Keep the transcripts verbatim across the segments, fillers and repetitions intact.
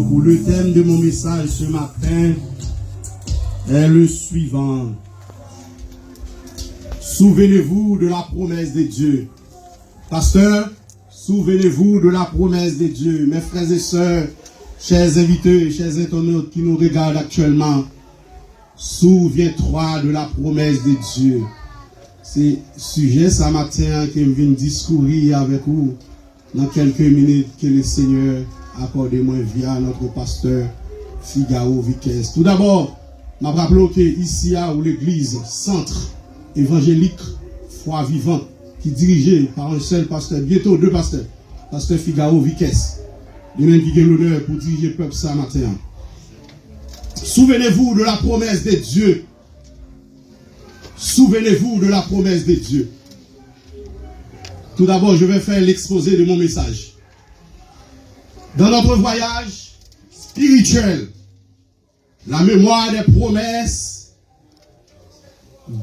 Pour le thème de mon message ce matin est le suivant. Souvenez-vous de la promesse de Dieu. Pasteur, souvenez-vous de la promesse de Dieu. Mes frères et sœurs, chers invités, chers internautes qui nous regardent actuellement, souviens-toi de la promesse de Dieu. Se sijè sa maten an ke m vin diskouri avèk ou nan kèlke minit ke le Seigneur akòde mwen via notre pasteur Figaro Viquez. Tout d'abord, m ap raple w ke isi a ou legliz Centre Évangélique Foi Vivante ki dirije pa yon sèl pastè, byento de pastè, pastè Figaro Viquez, li menm ki gen lonè pou dirije pèp sa maten an. Souvenez-vous de la promesse de Dieu. Souvenez-vous de la promesse de Dieu. Tout d'abord, je vais faire l'exposé de mon message. Dans notre voyage spirituel, la mémoire des promesses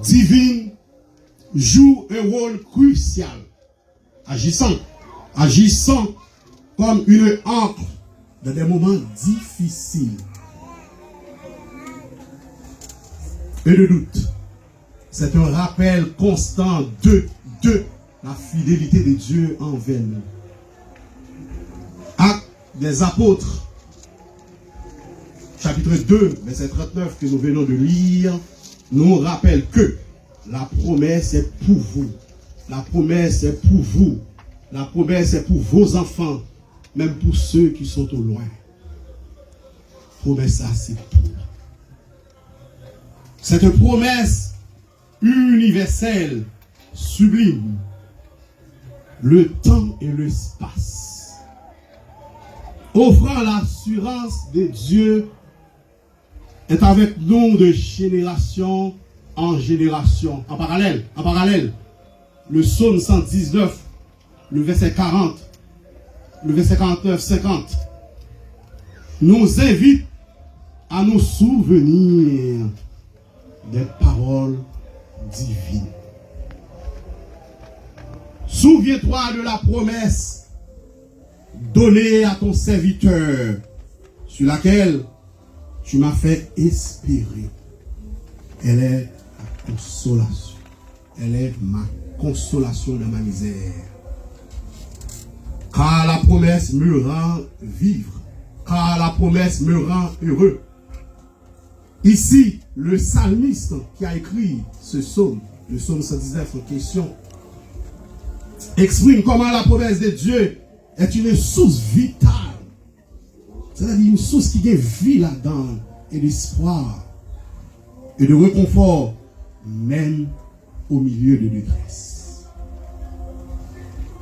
divines joue un rôle crucial. Agissant, agissant comme une ancre dans des moments difficiles et de doute. C'est un rappel constant de, de la fidélité de Dieu envers nous. Actes des Apôtres, chapitre deux, verset trente-neuf que nous venons de lire, nous rappelle que la promesse est pour vous. La promesse est pour vous. La promesse est pour vos enfants, même pour ceux qui sont au loin. Promesse ça, c'est pour. C'est une promesse universelle, sublime. Le temps et l'espace, offrant l'assurance de Dieu est avec nous de génération en génération. En parallèle, en parallèle, le psaume cent dix-neuf, le verset quarante, le verset quarante-neuf, cinquante, nous invite à nous souvenir des paroles divines. Souviens-toi de la promesse donnée à ton serviteur, sur laquelle tu m'as fait espérer. Elle est ma consolation. Elle est ma consolation dans ma misère. Car la promesse me rend vivre. Car la promesse me rend heureux. Ici, le psalmiste qui a écrit ce psaume, le psaume cent dix-neuf en question, exprime comment la promesse de Dieu est une source vitale, c'est-à-dire une source qui gagne vie là-dedans et d'espoir et de réconfort, même au milieu de détresse.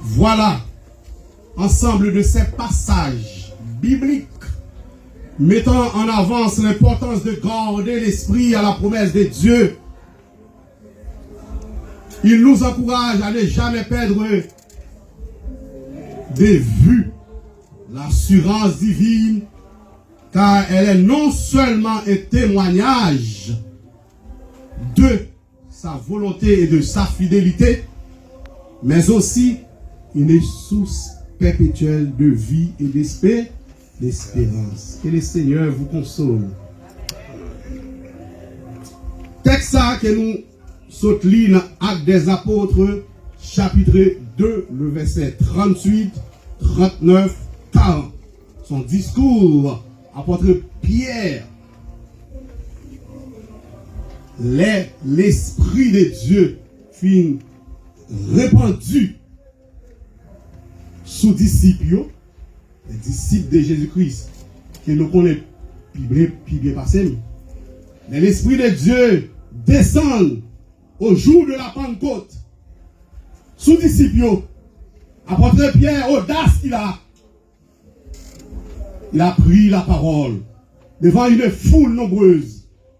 Voilà ensemble de ces passages bibliques mettant en avance l'importance de garder l'esprit à la promesse de Dieu. Il nous encourage à ne jamais perdre de vue l'assurance divine, car elle est non seulement un témoignage de sa volonté et de sa fidélité, mais aussi une source perpétuelle de vie et d'espé-, d'espérance. Que le Seigneur vous console. Tèks sa ke nou sot li nan Actes des Apôtres, chapitre deux, le verset trente-huit, trente-neuf, quarante. Son discours Apot Pyè, lè Lespri de Dye fin repandi sou disip yo, les disciples de Jésus-Christ, ke nou konnen pi byen, pi byen pase m, lè Lespri de Dye desann au jour de la Pentecôte sou disip yo, apot Pyè, odas ki la, il a pris la parole devant une foule nombreuse.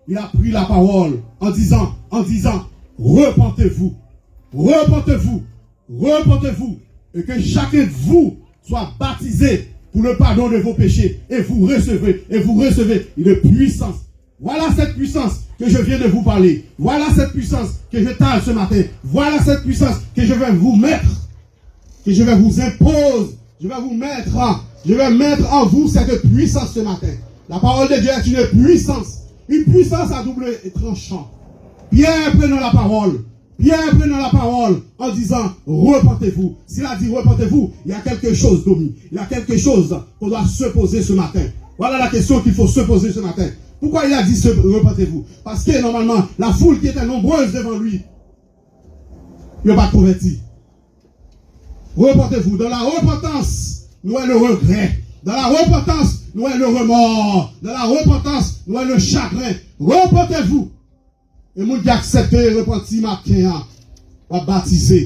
Il a pris la parole en disant, en disant, repentez-vous, repentez-vous, repentez-vous, et que chacun de vous soit baptisé pour le pardon de vos péchés, et vous recevez, et vous recevez une puissance. Voilà cette puissance que je viens de vous parler. Voilà cette puissance que je parle ce matin. Voilà cette puissance que je vais vous mettre, que je vais vous imposer, je vais vous mettre Je vais mettre en vous cette puissance ce matin. La parole de Dieu est une puissance, une puissance à double tranchant. Pierre prenant la parole, Pierre prenant la parole en disant, repentez-vous. S'il a dit, repentez-vous, il y a quelque chose, Domi. Il y a quelque chose qu'on doit se poser ce matin. Voilà la question qu'il faut se poser ce matin. Pourquoi il a dit, repentez-vous? Parce que normalement, la foule qui était nombreuse devant lui, il n'a pas converti. Repentez-vous. Dans la repentance, nou wè le regret. Dans la repentance, nou wè le remords. Dans la repentance, nou wè le chagrin. Repentez-vous. E moun ki aksepte repanti maten an, w ap batize.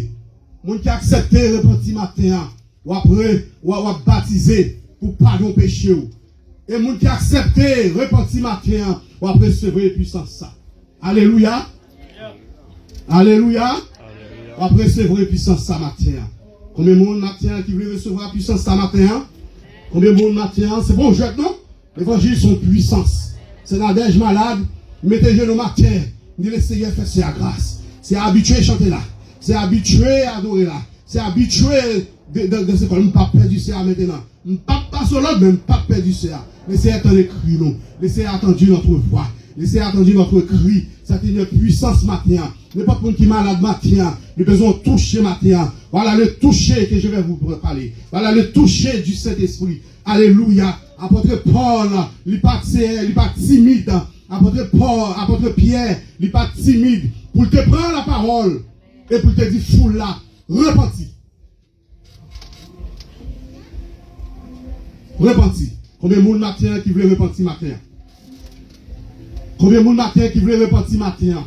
Moun ki aksepte repanti maten an, w ap re, w ap, w ap batize pou padon peche w. E moun ki aksepte repanti maten an, w ap resevwa pwisans sa. Alelouya. Alelouya. W ap resevwa pwisans sa maten an. Konbyen moun maten an ki vle resevwa pwisans sa maten an? Konbyen moun maten an? Se pa yon jwèt non. Levanjil se yon pwisans. Se Nadège malad, mete jenou m atè, di Lesenyè fè sè a gras. Se abitye chante la. Se abitye adore la. Se abitye de, de, de se kò. M p ap pèdi sè a mentenan. M p ap pase lòd, men m p ap pèdi sè a. Lesenyè tande kri nou. Lesenyè a tande notre voix. Lesenyè a tande notre cri. Sa te yon pwisans maten an. Nenpòt moun ki malad maten an, li bezwen touche maten an. Voilà le toucher que je vais vous parler. Voilà le toucher du Saint-Esprit. Alelouya. Apòt Pòl, li pa ti, li pa timid. Apòt Pòl, apòt Pyè, li pa timid pou l te pran lapawòl e pou l te di foul la, repanti. Repanti. Konbyen moun maten an ki vle repanti maten an? Konbyen moun maten an ki vle repanti maten an?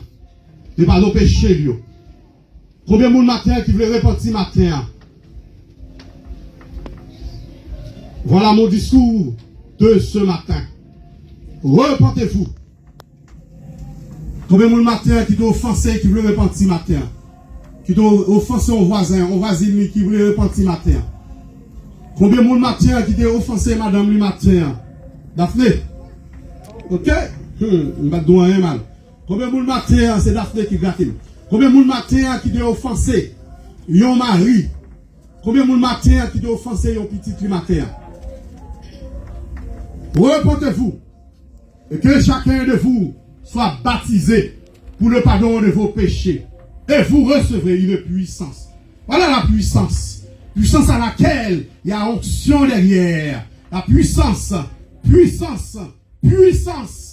De padon peche l yo. Konbyen moun maten an ki vle repanti maten an? Voilà mon discours de ce matin. Repentez-vous. Konbyen moun maten an ki te ofanse, ki vle repanti maten an? Ki te ofanse yon vwazen, yon vwazin li ki vle repanti maten an? Konbyen moun maten an ki te ofanse madanm li maten an? Daphné? Ok? Hmm, m pa t di w anyen mal. Konbyen moun maten an, se Daphné ki grate m. Konbyen moun maten an ki te ofanse yon mari? Konbyen moun maten an ki te ofanse yon pitit li maten an? Repentez-vous, et que chacun de vous soit baptisé pour le pardon de vos péchés, et vous recevrez une puissance. Voilà la puissance. Puissance à laquelle il y a onction derrière. La puissance, puissance, puissance.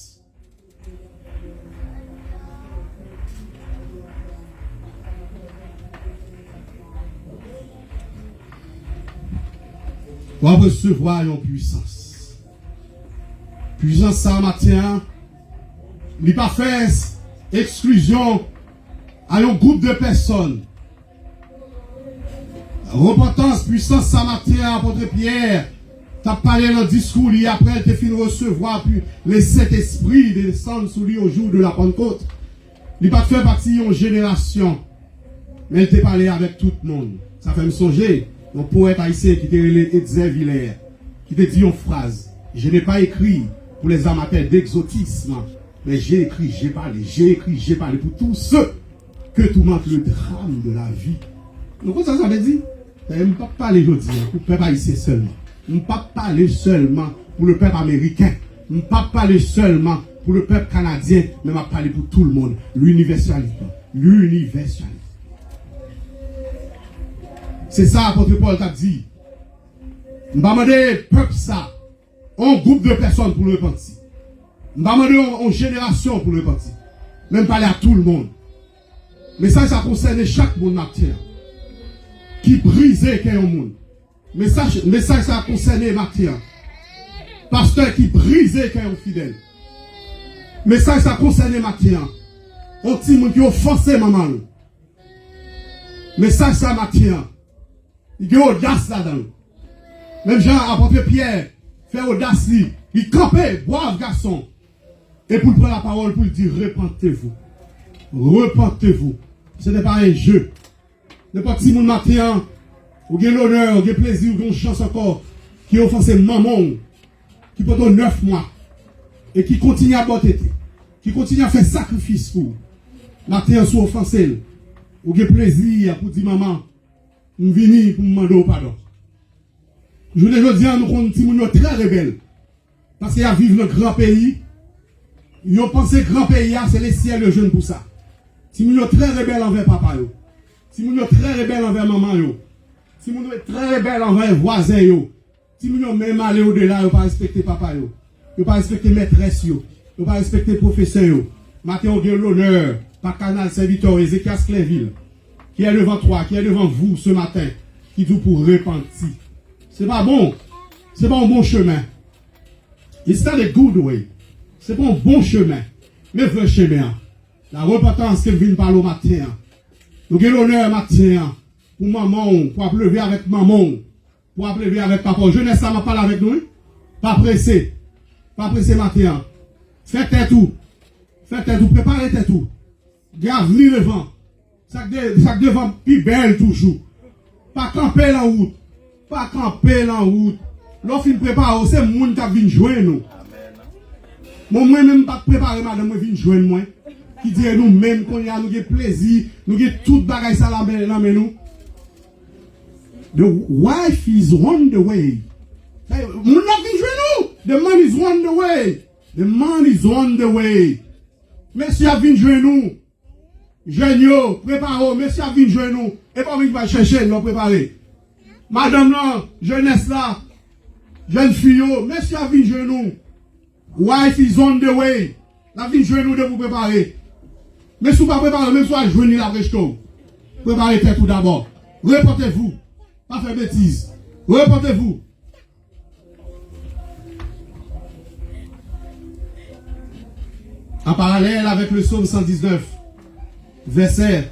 W ap resevwa yon pwisans. Pwisans sa a maten an, li pa fè eksklizyon a yon gwoup de pèsòn. Repantans, pwisans sa maten an, apot Pyè t ap pale nan diskou li apre l te fin resevwa pi, le Sentespri desann sou li o jou de la Pannkot. Li pa t fè pati yon jenerasyon, men l te pale avèk tout moun. Sa fè m sonje yon powèt ayisyen ki te rele Etzer Villers, ki te di yon fraz, je n'ai pas écrit pour les amateurs d'exotisme, mais j'ai écrit, j'ai parlé, j'ai écrit, j'ai parlé pour tous ceux que tourmente le drame de la vie. Nou konn sa sa vle di? Dayè, m p ap pale jodi a pou pèp ayisyen sèlman. M p ap pale sèlman pou le pèp ameriken. M p ap pale sèlman pou le pèp kanadyen, men m ap pale pou tout le monde. Linivèsalism. Linivèsalism. Se sa apot Pòl t ap di. M pa mande pèp sa, yon gwoup de pèsòn pou l repanti. M pa mande yon, yon jenerasyon pou l repanti. Men m pale a tout le monde. Mesaj sa konsène chak moun maten an ki brize kè yon moun. Mesaj, mesaj sa konsène maten an pastè ki brize kè yon fidèl. Mesaj sa konsène maten an yon timoun ki ofanse manman l. Mesaj sa maten an, li gen odas ladan l. Menm jan apot Pyè fè odas li, li kanpe, brav gason, e pou l pran lapawòl pou l di, repentez-vous. Repentez-vous. Ce n'est pas un jeu. Nenpòt timoun maten an, ou gen lonè, ou gen plezi, ou gen yon chans ankò, ki ofanse manman w, ki pote w nèf mwa, e ki kontinye ap ba w tete, ki kontinye ap fè sakrifis pou ou. Maten an, si w ofanse l, ou gen plezi pou di, manman, m vini pou m mande w padon. Jounen jodi a, nou konn timoun yo trè rebèl. Paske y ap viv nan gran peyi. Yo panse gran peyi a, se lesyèl yo jwenn pou sa. Timoun yo trè rebèl anvè papa yo. Timoun yo trè rebèl anvè manman yo. Timoun yo trè rebèl anvè vwazen yo. Timoun yo menm ale odela, yo pa respekte papa yo. Yo pa respekte mètrès yo. Yo pa respekte pwofesè yo. Maten, ou gen lonè pa kanal sèvitè w, Ezekias Clinville, qui est devant toi, qui est devant vous ce matin, ki di w pou repanti. Se pa bon. Se pa yon bon chemen. It's not a good way. Se pa yon bon chemen. Men vrè chemen an. La repentance ke m vin pale w maten an. Nou gen lonè maten an pou manman w, pou ap leve avèk manman w, pou ap leve avèk papa w. Jenès la, m ap pale avèk nou, wi. Pa prese. Pa prese maten an. Fè tèt ou. Fè tèt ou. Prepare tèt ou. Gen avni devan. Sa k de-, sa k devan pi bèl toujou. Pa kanpe nan wout. Pa kanpe nan wout. Lè w fin prepare w, se moun k ap vin jwenn ou. Bon, mwen menm, m pa t prepare madanm mwen vin jwenn mwen. Ki di nou menm kounye a, nou gen plezi, nou gen tout bagay sa nan men, nan men nou. The wife is on the way. Sa, moun nan vin jwenn ou. The man is on the way. The man is on the way. Mesye ap vin jwenn ou. Jèn yo, prepare w. Mesye ap vin jwenn ou. E pa w menm ki va chèche l, lè w prepare. Madanm nan, jenès la, jèn fi yo, mesye ap vin jwenn ou. Wife is on the way. L ap vin jwenn ou depi w prepare. Men si w pa prepare, menm si w al jwenn li, l ap rejte w. Prepare tèt ou dabò. Repentez-vous. Pa fè betiz. Repentez-vous. An paralèl avèk le Sòm san diznèf, vèsè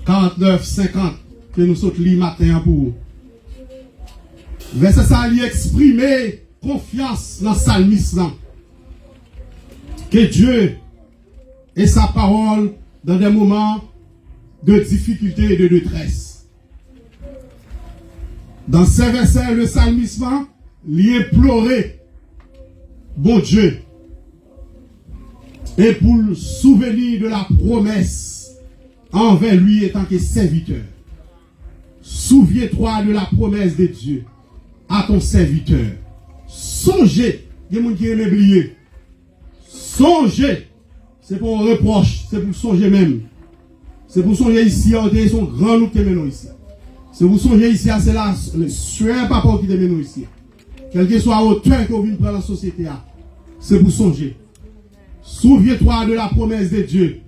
karannèf, senkant, ke nou sot li maten an pou ou. Vèsè sa a, li eksprime konfyans nan salmis lan. Que Dieu et sa parole dans des moments de difficulté et de détresse. Dans ces versets, le psalmiste, li enplore Bondye e pou l souveni de la promesse envè li etan ke sèvitè. Souviens-toi de la promesse de Dieu à ton serviteur. Sonje, gen moun ki renmen bliye. Sonje, se pa yon repwòch, se pou sonje menm. Se pou sonje isi a, ou te se yon gran nou ki te mennen w isi a. Se pou sonje isi a, se la, le sè papa w ki te mennen w isi a. Kèlkeswa otè ke w vin pran nan sosyete a, se pou sonje. Souviens-toi de la promesse de Dieu.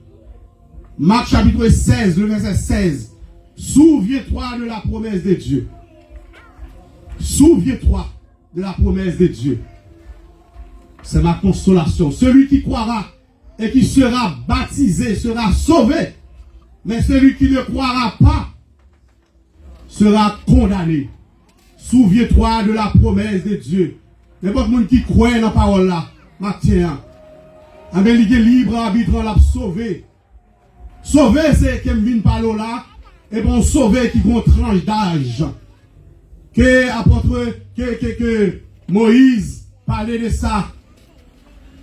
Marc chapitre seize, le verset seize. Souviens-toi de la promesse de Dieu. Souviens-toi de la promesse de Dieu. C'est ma consolation. Celui qui croira et qui sera baptisé sera sauvé. Mais celui qui ne croira pas sera condamné. Souviens-toi de la promesse de Dieu. Nenpòt moun ki kwè nan pawòl la, maten an, anben, li gen lib abit, l ap sove. Sove, se ke m vin pale w la, e pa yon sove ki gen yon tranch daj. Ke apòt, ke, ke, ke Moyiz pale de sa.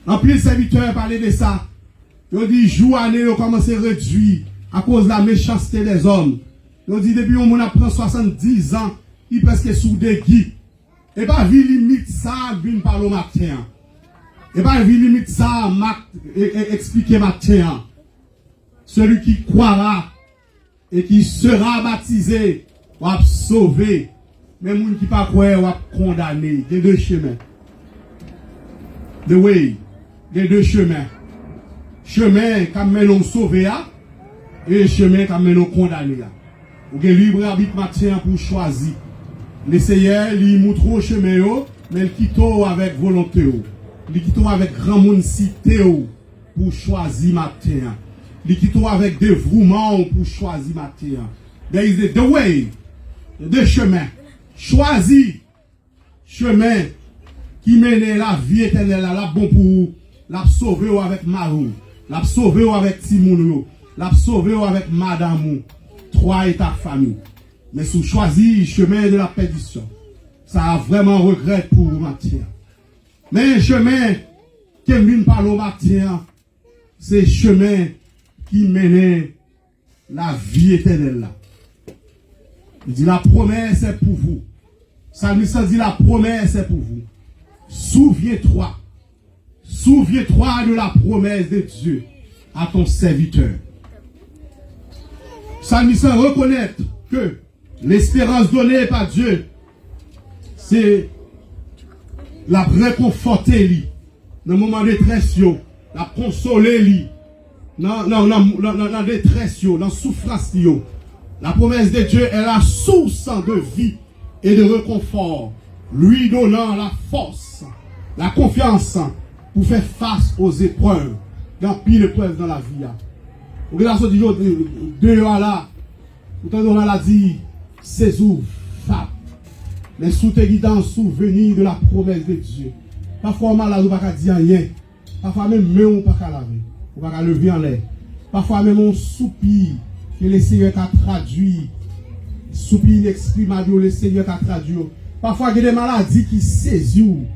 Anpil sèvitè pale de sa. Yo di jou ane yo kòmanse redui akoz la méchanceté des hommes. Yo di depi yon moun ap pran swasanndiz an, li prèske sou degi. E pa vi limit sa a vin pale w maten an. E pa vi limit sa a m ap e, e, eksplike maten an. Celui qui croira et qui sera baptisé, w ap sove. Men moun ki pa kwè, w ap kondane. Gen de chemen. The way. Gen de chemen. Chemen k ap mennen w sove a, e chemen k ap mennen w kondane a. Ou gen lib abit maten an pou w chwazi. Le Seyè, li moutre w chemen yo, men l kite w avèk volonte w. Li kite w avèk granmoun site w pou w chwazi maten an. Li kite w avèk devouman w pou w chwazi maten an. There is the, the way, de chemen. Chwazi chemen ki mennen lavi etènèl la, l ap bon pou ou. L ap sove w avèk mari w. L ap sove w avèk timoun ou yo. L ap sove w avèk madanm ou. Twa eta fami. Men si w chwazi chemen de la pèdisyon, sa a vrèman regrèt pou ou maten an. Men chemen ke m vin pale w maten an, se chemen ki mennen lavi etènèl la. Li di, la promesse est pour vous. Salmis lan di, la promesse est pour vous. Souviens-toi. Souviens-toi de la promesse de Dieu à ton serviteur. Salmis lan rekonèt ke l'espérance donnée par Dieu, se l ap rekonfòte li nan moman detrès yo, l ap konsole li nan, nan, nan, nan, nan, nan detrès yo, nan soufrans li yo. La promesse de Dieu est la source de vie et de réconfort, lui donnant la force, la confiance pour faire face aux épreuves. Gen anpil eprèv nan lavi a. Ou gen la soti deyò a la, ou tande yon maladi sezi w, fap. Men si w te gentan souvni de la promesse de Dieu, pafwa w malad ou pa ka di anyen. Pafwa menm men w pa ka lave. Ou pa ka leve anlè. Pafwa menm yon soupi ke Lesenyè ka tradui. Soupi ineksprimab yo, Lesenyè ka tradui yo. Pafwa gen de maladi ki sezi w.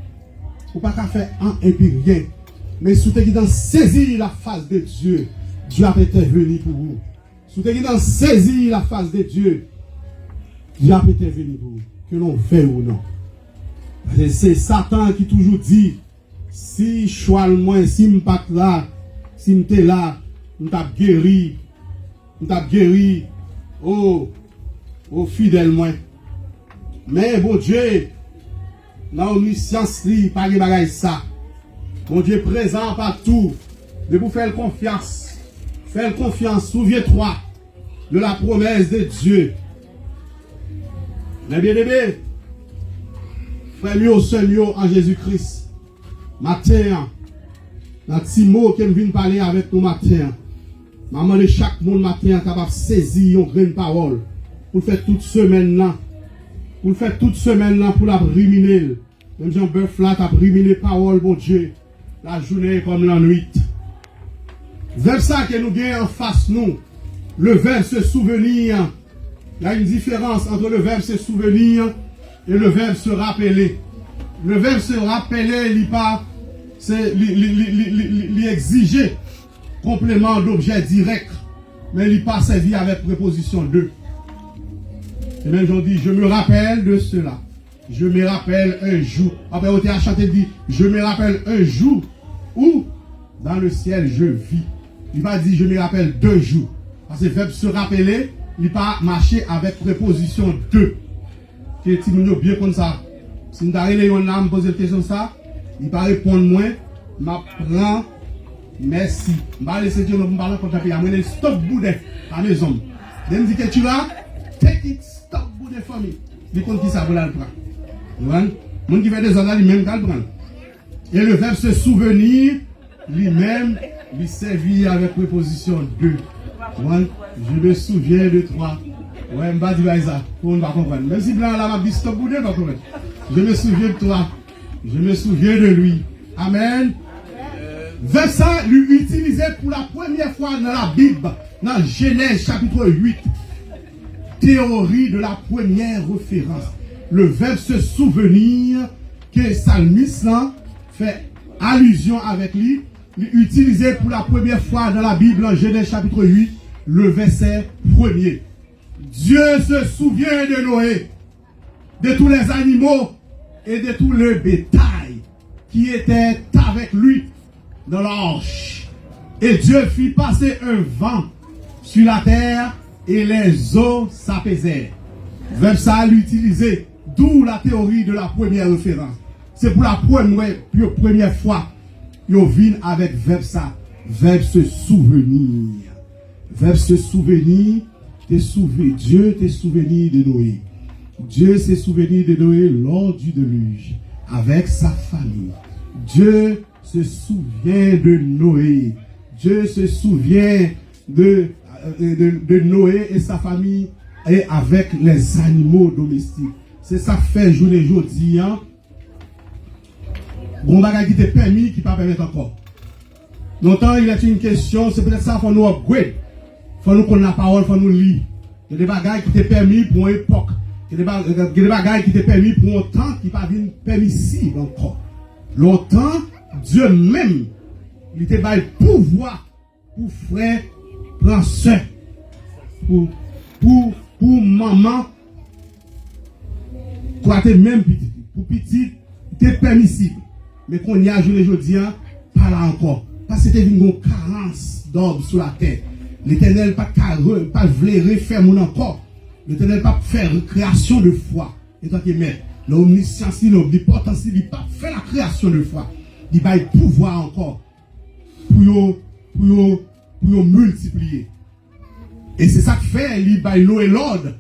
Ou pa ka fè an epi ryen. Men si w te gentan sezi la face de Dieu, Dieu ap entèveni pou ou. Si w te gentan sezi la face de Dieu, Dieu ap entèveni pou ou. Ke l ouvè ou non. Paske se Satan ki toujou di, si chwal mwen, si m pa t la, si m te la, m t ap geri, m t ap geri, o, o fidèl mwen. Men Bondye, nan omnisyans li, pa gen bagay sa. Bondye prezan patou. Depi w fè l konfyans, fè l konfyans, souviens-toi de la promesse de Dieu. Men byeneme, frè m yo, sè m yo an Jezi Kris, maten an, nan ti mo ke m vin pale avèk nou maten an, m a mande chak moun maten an kapab sezi yon grenn pawòl pou l fè tout semèn nan, pou l fè tout semèn nan, pou l ap rimine l. Menm jan bèf la t ap rimine pawòl Bondye lajounen kòm lannwit. Vèb sa ke nou gen anfas nou, le verbe se souvenir, il y a une différence entre le verbe se souvenir et le verbe se rappeler. Le verbe se rappeler, li pa, se, li, li, li egzije konpleman d'objet direct, men li pa sèvi avèk prepozisyon de. E menm jan w di, je me rappelle de cela. Je me rappelle un jour. Apre, ou te a chante di, je me rappelle un jour où dans le ciel je vis. Li pa di, je me rappelle de jour. Paske vèb se rapele, li pa mache avèk prepozisyon de. Ke timoun yo byen konn sa. Si m ta rele yon nanm, poze l kesyon sa, li pa reponn mwen, m ap pran mèsi. M pa rele Sentyono pou m pa nan kont nan peyi a. M rele l stop bouden pa mezon m. Lè m di Ketira, take it, stop bouden fanmi. Li konn kisa pou l al pran. Ou konprann? Moun ki fè dezòd la, li menm k al pran l. E le vèb se souvenir, li menm, li sèvi avèk prepozisyon de. Ou konprann? Je me souviens de toi. Wè, m pa di bagay sa. Pou moun pa konprann. Menm si blan an la, m ap di stop bouden, pa konprann. Je me souviens de toi. Je me souviens de lui. Amen. Vèb sa, li itilize pou la premyè fwa nan Labib, nan Jenèz chapit uit. Théorie de la première référence. Le verbe se souvenir ke salmis lan fè alizyon avèk li, li itilize pou la premyè fwa nan Labib, nan Jenèz chapit uit, le vèsè premye. Dieu se souvient de Noé, de tous les animaux et de tout le bétail qui était avec lui dans l'arche. Et Dieu fit passer un vent sur la terre et les eaux s'apaisèrent. Vèb sa a li itilize, d'où la théorie de la première référence. Se pou la premyè, premyè fwa yo vin avèk vèb sa, vèb se souvenir. Vèb se souvenir, te souve-, Dieu te souvenir de Noé. Dieu se souvenir de Noé lors du déluge, avec sa famille. Dieu se souvient de Noé. Dieu se souvient de, de, de Noé et sa famille et avec les animaux domestiques. Se sa k fè jounen jodi a, gon bagay ki te pèmi ki pa pèmèt ankò. Lontan, il est une question, se petèt sa fò nou upgrade. Fò nou konn lapawòl, fò nou li. Gen de bagay ki te pèmi pou yon epòk. Gen de ba-, gen de bagay ki te pèmi pou yon tan ki pa vin pèmisib ankò. Lontan, Dye menm, li te bay pouvwa pou frè pran sè, pou, pou, pou manman Fwa te menm pitit li. Pou pitit, li te pèmisib. Men kounye a, jounen jodi a, pa la ankò. Paske te vin gon karans dòb sou latè. Letènèl pa t ka re, pa t vle refè moun ankò. Letènèl pa t fè kreyasyon de fwa. Antanke mèt, nan omnisyans li, nan omnipotans li, li pa t fè la kreyasyon de fwa. Li bay pouvwa ankò pou yo, pou yo, pou yo miltipliye. E se sa k fè li bay Noe lòd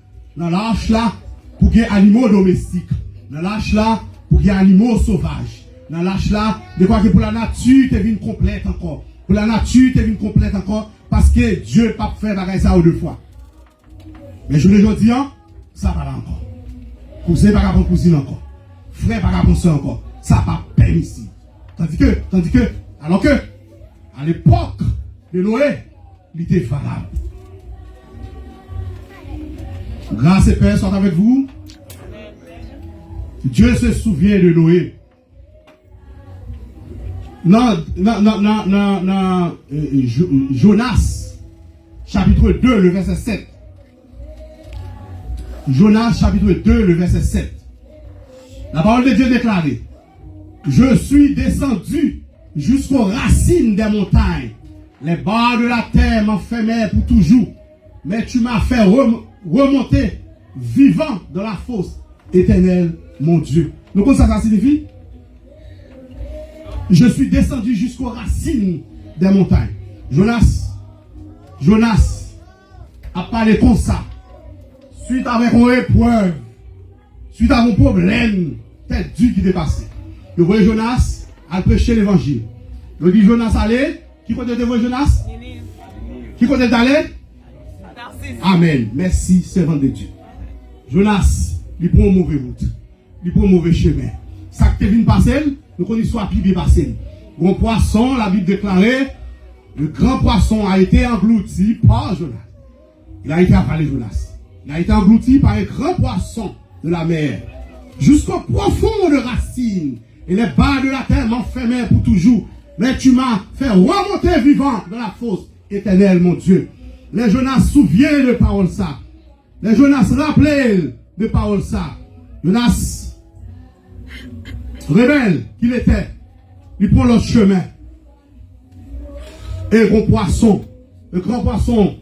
nan lach la pou gen animo domestik, nan lach la pou gen animo sovaj, nan lach la, dekwa ke pou lanati te vin konplèt ankò. Pou lanati te vin konplèt ankò, paske Dye p ap fè bagay sa yo de fwa. Men jounen jodi a, sa pa la ankò. Kouzen pa ka pran kouzin ankò. Frè pa ka pran sè ankò. Sa pa pèmisib. Tandike, tandike, alòke, a lepòk de Noe, li te valab. Grâce et paix soient avec vous. Dieu se souvient de Noé. Nan, nan, nan, nan, nan, nan, euh, Jo-, Jonas, chapitre deux, le verset sept. Jonas, chapitre deux, le verset sept. La parole de Dieu déclare, Je suis descendu jusqu'aux racines des montagnes. Les barres de la terre m'enfermaient pour toujours, mais tu m'as fait rem-, remonter vivant dans la fosse, Éternel mon Dieu. Nou konn sa sa siyifi? Je suis descendu jusqu'aux racines des montagnes. Jonas, Jonas ap pale konsa. Suit avèk yon eprèv, suit avèk yon pwoblèm tèt di ki te pase. Yo voye Jonas al preche levanjil. Yo di Jonas ale. Ki kote yo te voye Jonas? Ki kote l t ale? Amèn. Mèsi, sèvant de Dye. Jonas, li pran yon move wout. Li pran move chemen. Sa k te vin pase l, nou konn istwa pi byen pase l. Gon pwason, Labib deklare, le grand poisson a été englouti par Jonas. Il a été avalé, Jonas. Il a été englouti par un grand poisson de la mer, jusqu'aux profondes racines, et les barres de la terre m'enfermaient pour toujours. Mais tu m'as fait remonter vivant dans la fosse, Éternel mon Dieu. Lè Jonas souvyen de pawòl sa, Lè Jonas raple l de pawòl sa, Jonas, rebèl qu'il était, li pran lòt chemen. E gon pwason, le grand poisson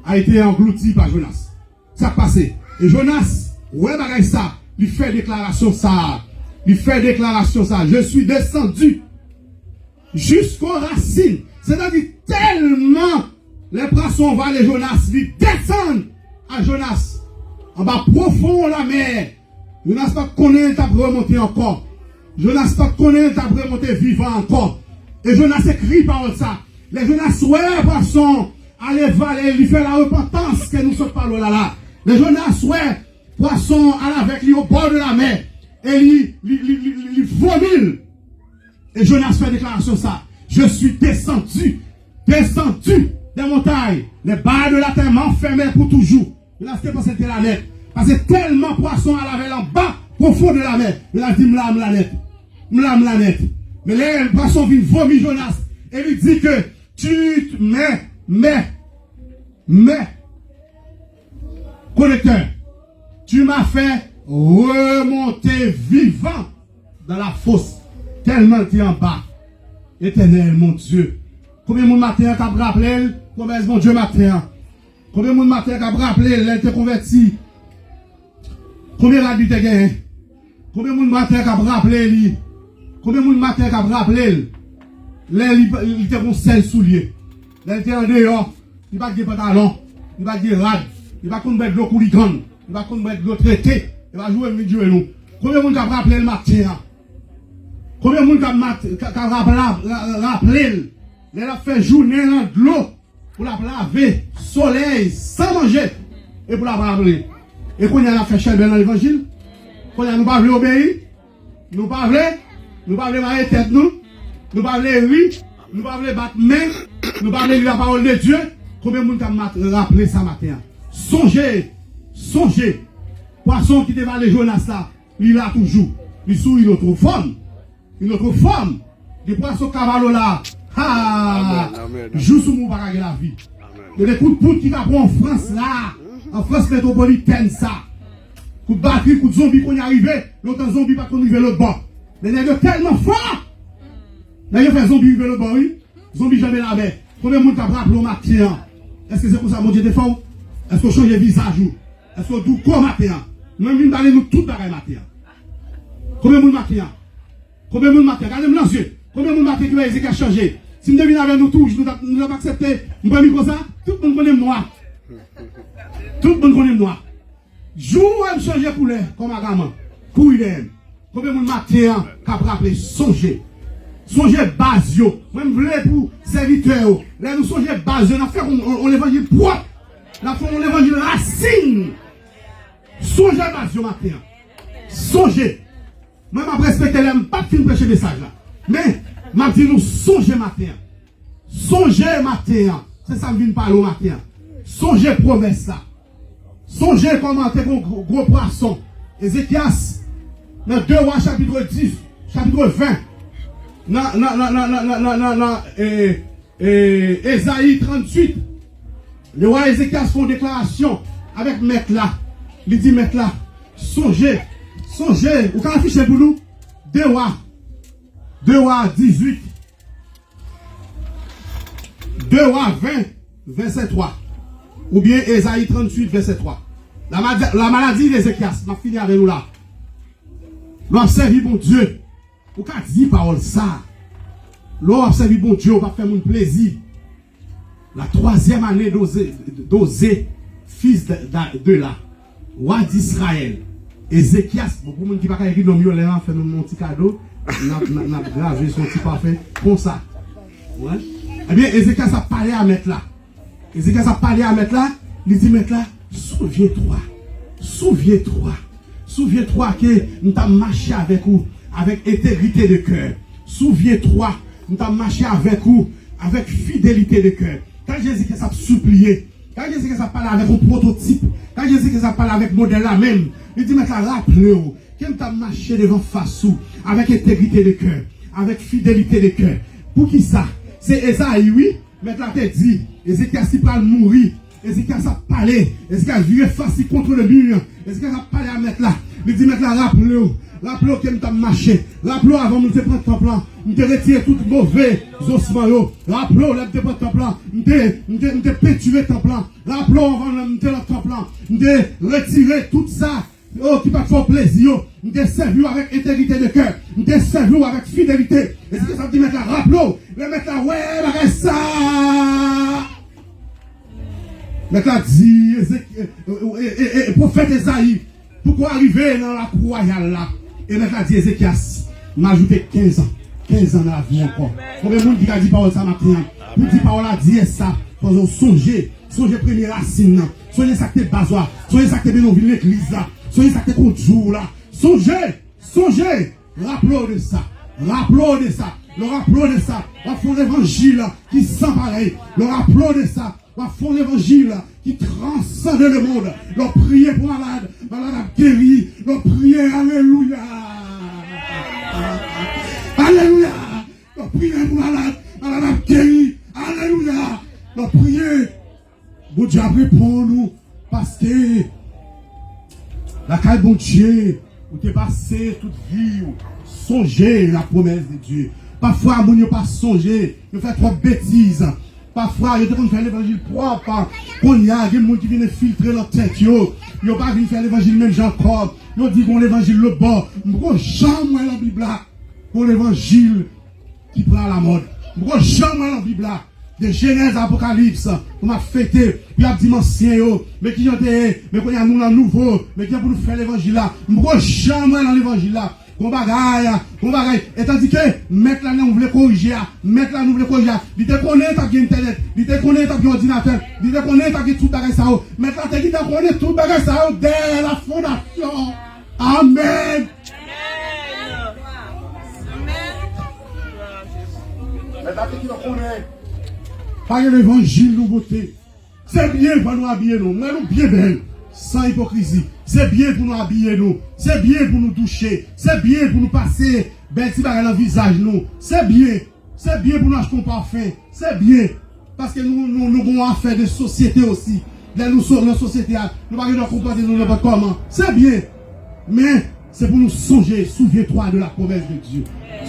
a été englouti par Jonas. Sa k pase? E Jonas wè bagay sa, li fè deklarasyon sa. Li fè deklarasyon sa, Je suis descendu jusqu'aux racines. Sètadi tèlman lè pwason vale Jonas, li desann a Jonas anba pwofon lamè. Jonas pa t konnen l t ap remonte ankò. Jonas pa t konnen l t ap remonte vivan ankò. E Jonas ekri pawòl sa. Lè Jonas wè pwason ale vale, li fè la repantans ke nou sot pale la la. Lè Jonas wè pwason al avèk li o bò de lamè, e li, li, li, li, li, li vomi l. E Jonas fè deklarasyon sa, Je suis descendu, descendu des montagnes, les barres de la terre m'enfermaient pour toujours. Jonas te panse l te la nèt. Paske tèlman pwason an lave l anba pwofon de lamè, Jonas di, M la, m la nèt. M la, m la nèt. Men lè pwason vin vomi Jonas, e li di ke, Tu, mais, mais, mais, Kolektè, tu m'as fait remonter vivant dans la fosse. Tèlman l te anba. Etènèl, mon Dye. Konbyen moun maten an k ap raple l pwomès Bondye maten an? Konbyen moun maten an k ap raple l lè l te konvèti? Konbyen rad li te genyen? Konbyen moun maten k ap raple li? Konbyen moun maten k ap raple l? Lè li, li te gon sèl soulye. Lè l te andeyò, li pa t gen pantalon, li pa t gen rad, li pa t konn bwè dlo kouligann, li pa t konn bwè dlo trete, li pa joure m vin joure nou. Konbyen moun k ap raple l maten an? Konbyen moun k ap mat-, k, k ap rap-, ra-, raple l? Lè l ap fè jounen nan dlo, pou l ap lave solèy san manje, e pou l ap raple. E kounye a n ap fè chèlbè nan levanjil? Kounye a nou pa vle obeyi? Nou pa vle? Nou pa vle mare tèt nou? Nou pa vle ri? Nou pa vle bat men? Nou pa vle li lapawòl de Dye? Konbyen moun k ap mat-, raple sa maten an? Sonje, sonje, pwason ki te vale Jonas la, li la toujou. Li sou yon lòt fòm. Yon lòt fòm. Gen pwason kavalo la. Ha! Amèn, amèn, amèn. Jou sou mou pa ka gen lavi. Amèn. Gen de kout poud ki ka pran an Frans la. An Frans metwopolitèn sa. Kout batri, kout zonbi kounye a rive. Lontan zonbi pa t konn rive lòt bò. Men nèg yo tèlman fò. Nèg yo fè zonbi rive lòt bò, wi. Zonbi janbe lamè. Konbyen moun k ap raple w maten an? Èske se konsa Bondye te fè w? Èske w chanje vizaj ou? Èske w di w kò maten an? Mwen vin pale nou tout bagay maten an. Konbyen moun maten an? Konbyen moun maten an? Gade m nan zye. Konbyen moun maten ki wè Ezekyas chanje? Si m te vin avè nou tou, nou t ap, nou t ap aksepte m pran mikwo sa? Tout moun konnen m nwa. Tout moun konnen m nwa. Jou w wè m chanje koulè kòm agaman, kouri dèyè m. Konbyen moun maten an k ap raple? Sonje. Sonje baz yo. Mwen m vle pou sèvitè yo, lè nou sonje baz yo, n ap fè yon, yon, yon levanjil pwòp. N ap fè yon levanjil rasin. Sonje baz yo maten an. Sonje. Mwen m ap respekte lè m p ap fin preche mesaj la. Men, m ap di nou sonje maten an. Sonje maten an. Se sa m vin pale w maten an. Sonje pwomès la. Sonje kòman te gon gwo, gwo pwason. Ezekyas, nan de Wa chapit dis, chapit ven, nan, nan, nan, nan, nan, nan, nan, nan, e, e, Ezayi tranntuit, lewa Ezekyas fè yon deklarasyon avèk mèt la. Li di mèt la, sonje, sonje, ou ka afiche pou nou? De Wa, de Wa dizuit, de Wa ven, vèsè twa. Oubyen Ezayi tranntuit, vèsè twa. La, la maladie d'Ézéchias, m ap fini avè nou la. Lè w ap sèvi Bondye, ou ka di pawòl sa. Lè w ap sèvi Bondye, ou p ap fè moun plezi. La troisième année d'Osée, d'Osée, fils de, de, de la, roi d'Israël, Ézéchias, bon, pou moun ki pa ka ekri non m yo, lè n ap fè nou yon ti kado, n ap, n ap, n ap grave sou yon ti pafen konsa. Wè. Ebyen, Ezekyas ap pale a mèt la. Ezekyas ap pale a mèt la, li di mèt la, souviens-toi, souviens-toi, souviens-toi ke m t ap mache avèk ou avèk entegrite de kè. Souviens-toi, m t ap mache avèk ou avèk fidelite de kè. Gade jan Ezekyas ap sipliye. Gade Ezekyas ap pale avèk yon pwototip. Gade Ezekyas ap pale avèk modèl la menm. Li di mèt la, raple w ke m t ap mache devan fas ou avèk entegrite de kè, avèk fidelite de kè. Poukisa? Se Ezayi, wi. Mèt la te di, Ezekyas li pral mouri. Ezekyas ap pale. Ezekyas vire fas li kont le mur. Ezekyas ap pale a mèt la. Li di mèt la, raple w. Raple w ke m t ap mache. Raple w avan m te pran tanp lan, m te retire tout move osman yo. Raple w lè m te pran tanp lan, m te, m te, m te pentire tanp lan. Raple w avan m te nan tanp lan, m te retire tout sa yo ki pa t fè w plezi yo. M te sèvi w avèk entegrite de kè. M te sèvi w avèk fidelite. E se sa k ap di mèt la, raple w. Lè mèt la wè bagay sa, mèt la di, Ezek-, e, e, e, e, e, pwofèt Ezayi, poukò w rive nan lakou wayal la? E mèt la di Ezekyas, m ajoute kenz an, kenz an nan lavi w ankò. Konbyen moun ki ka di pawòl sa maten an? Pou di pawòl la di sa, fò w sonje, sonje premye rasin nan. Sonje sa k te baz ou a. Sonje sa k te mennen w vin legliz la. Sonje sa k te kondui w la. Sonje, sonje. Raple w de sa. Raple w de sa. Lè w raple w de sa, w ap fè yon levanjil ki san parèy. Lè w raple w de sa, w ap fè yon levanjil ki transande lemonn. Lè w priye pou malad, malad ap geri. Lè w priye, alelouya. Alelouya. Lè w priye pou malad, malad ap geri. Alelouya. Lè w priye, Bondye ap reponn ou, paske lakay Bondye ou te pase tout vi w. Sonje la promesse de Dieu. Pafwa, moun yo pa sonje, yo fè twòp betiz. Pafwa, yo te konn fè levanjil pwòp. Kounye a, gen moun ki vin enfiltre nan tèt yo. Yo pa vin fè levanjil menm jan ankò. Yo di gon levanjil lòt bò. M poko janm wè nan Bib la gon levanjil ki pran alamòd. M poko janm wè nan Bib la, de Jenèz a Apokalips, pou m ap fete, pou y ap di m ansyen yo, men kijan te ye, men kounye a nou nan nouvo, men kijan pou nou fè levanjil la. M poko janm wè nan levanjil la gon bagay, gon bagay. E tandike mèt la nou vle korije a, mèt la nou vle korije a, li te konnen t ap gen entènèt, li te konnen t ap gen òdinatè, li te konnen t ap gen tout bagay sa yo. Mèt la te gentan konnen tout bagay sa yo dè la fondasyon. Amèn. Mèt la te gentan konnen pa gen levanjil nouvote. Se byen pou nou abiye nou. M wè nou byen bèl. San ipokrizi. Se byen pou nou abiye nou. Se byen pou nou douche. Se byen pou nou pase bèl ti bagay nan vizaj nou. Se byen. Se byen pou nou achte yon pafen. Se byen. Paske nou, nou, nou gon afè de sosyete osi. Lè nou so-, nan sosyete a, nou pa gen dwa konpòte nou nenpòt kòman. Se byen. Men, se pou nou sonje, souviens-toi de la promesse de Dieu.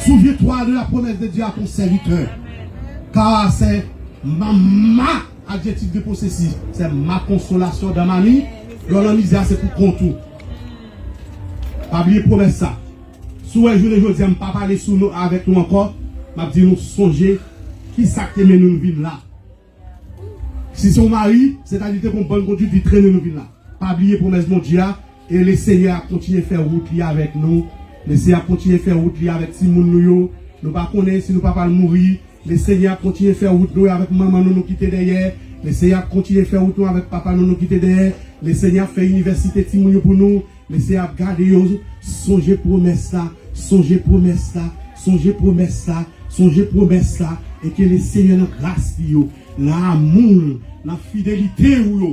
Souviens-toi de la promesse de Dieu à ton serviteur. Car c'est ma, ma, adjectif de possessif, c'est ma consolation dans ma mi. Lè w nan mizè, se pou kont ou. Pa bliye pwomès sa. Si w wè jounen jodi a, m pa pale sou nou, avèk nou ankò, m ap di nou sonje kisa k te mennen nou vin la. Si se yon mari, sètadi te gon bòn kondwit li trennen nou vin la. Pa bliye pwomès Bondye a, e Lesenyè ap kontinye fè wout li avèk nou. Lesenyè ap kontinye fè wout li avèk timoun nou yo. Nou pa konnen si nou papa l mouri. Lesenyè ap kontinye fè wout nou avèk manman nou nou kite dèyè. Lesenyè ap kontinye fè wout nou avèk papa nou nou kite dèyè. Lesenyè ap fè inivèsite timoun yo pou nou. Lesenyè ap gade yo. Sonje pwomès la, sonje pwomès la, sonje pwomès la, sonje pwomès la, e ke Lesenyè nan gras li yo, nan amou l, nan fidelite ou yo,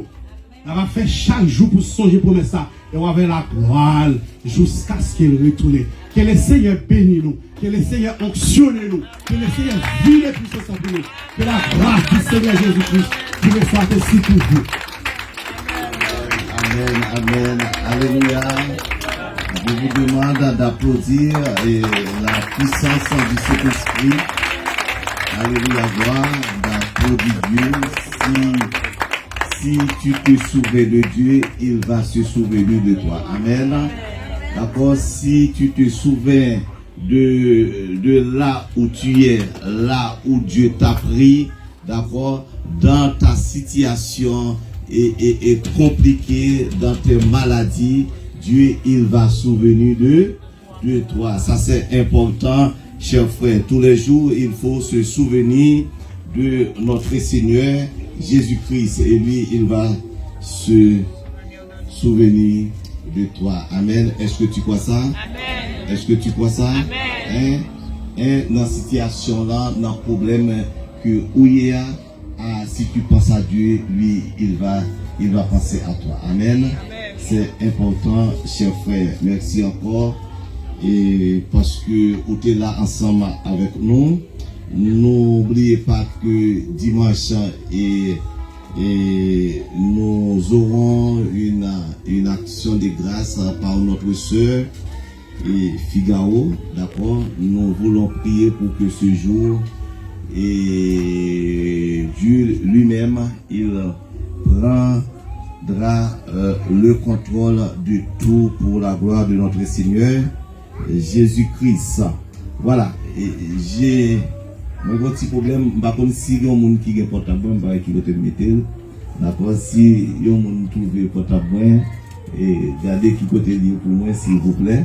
l ap fè chak jou pou sonje pwomès la, e w avè laglwa l jiskaske l retounen. Ke Lesenyè beni nou, ke Lesenyè onksyone nou, ke Lesenyè vide pwisans pou nou. Que la grâce du Seigneur Jésus-Christ vous soit ainsi toujours. Amen, amen. Alléluia. Je vous demande d'applaudir, eh, la puissance du Saint-Esprit. Alléluia, gloire, d'applaudir Dieu. Si, si tu te souviens de Dieu, il va se souvenir de toi. Amen. D'accord? Si tu te souviens de, de là où tu es, là où Dieu t'a pris, d'accord, dans ta situation et, et, et compliquée, dans tes maladies, Dieu, il va souvenir de, de toi. Ça, c'est important, chers frères. Tous les jours, il faut se souvenir de notre Seigneur Jésus-Christ. Et lui, il va se souvenir de toi. Amen. Est-ce que tu crois ça? Amen. Est-ce que tu crois ça? Amen. Hein? Hein? Nan sitiyasyon la, nan pwoblèm ke ou ye a, ah, si tu penses à Dieu, lui, il va, il va penser à toi. Amen. Amen. C'est important, chers frères. Merci encore. Et parce que ou te la ansanm avèk nou. N'oubliez pas que dimanche, et, et nous aurons une, une action de grâce par notre sœur et Figaro, d'accord? Nous voulons prier pour que ce jour, et Dieu lui-même, il prendra, euh, le contrôle de tout pour la gloire de notre Seigneur Jésus-Christ. Voilà. E, je, mwen gen yon ti pwoblèm, m pa konn si gen yon moun ki gen pòtab mwen, m pa wè ki kote m mete l. Dakò, si yon moun twouve pòtab mwen, e, gade ki kote l ye pou mwen, silvouplè.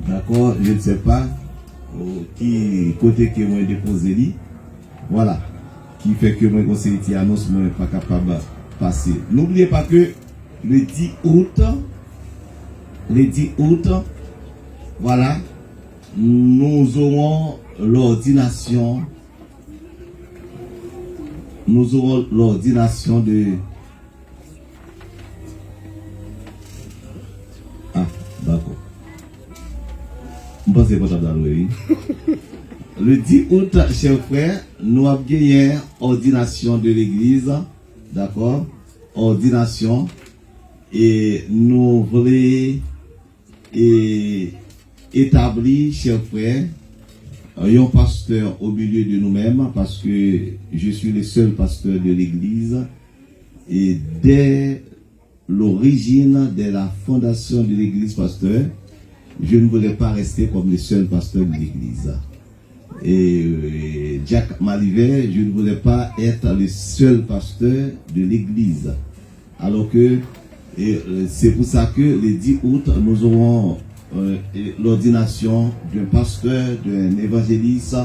Dakò, je ne sais pas, euh, ki kote ke mwen depoze li. Voilà. Ki fè ke mwen gen yon seri ti anons mwen pa kapab pase. N'oubliez pas que le dix août, le dix août, voilà, nous aurons l'ordination, nous aurons l'ordination de Ah, dakò. M panse pòtab la lwe, wi. Le dix août, chè frè, nou ap genyen òdinasyon de legliz, dakò? Òdinasyon. E nou vle, e, etabli, chè frè, yon pastè au milieu de nous-mêmes, parce que je suis le seul pasteur de l'église. Et dès l'origine de la fondation de l'église, pasteur, je ne voulais pas rester comme le seul pasteur de l'église. Et, euh, Jack Malivet, je ne voulais pas être le seul pasteur de l'église. Alors que, et, euh, c'est pour ça que le dix août, nous aurons, euh, et l'ordination d'un pasteur, d'un évangéliste,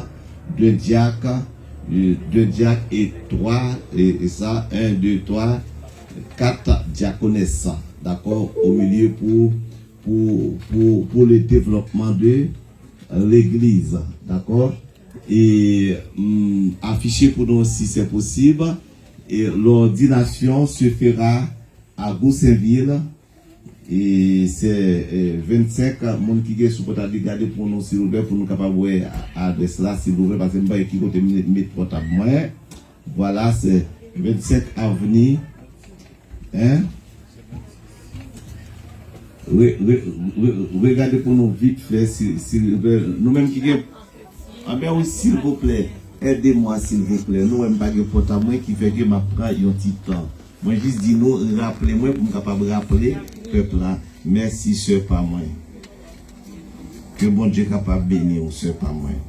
d'un diacre, euh, d'un diacre et trois, et, et ça, un, deux, trois, quatre diaconesses, d'accord, au milieu pour, pour, pour, pour le développement de l'église, d'accord? Et, hum, afficher pour nous si c'est possible. Et l'ordination se fera à Goussainville. E se, e, vennsenk moun ki gen sou pòtab li, gade pou nou, silvouplè, pou nou kapab wè a-, adrès la, silvouplè, paske m pa wè ki kote m met pòtab mwen. Vwala, se vennsenk avni, en, Re, re, re, regade pou nou vit fè, si, si, nou menm ki gen. Anben wi, silvouplè, ede mwa silvouplè. Nou wè m pa gen pòtab mwen ki fè ke m ap pran yon ti tan. Mwen jis di nou raple mwen pou m kapab raple pèp la. Mèsi sè pa mwen. Ke Bondye kapab beni w sè pa mwen.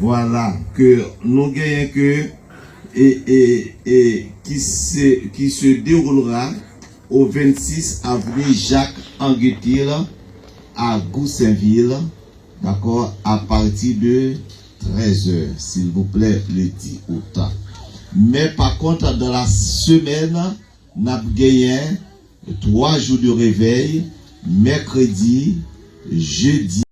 Vwala, ke nou genyen ke e, e, e, qui se, qui se déroulera au vingt-six avenue Jacques Anquetil à Goussainville, d'accord, à partir de treize heures, s'il vous plaît, le dix août. Men pa kont, dans la semaine, n ap genyen twa jou de revèy, mèkredi, jedi,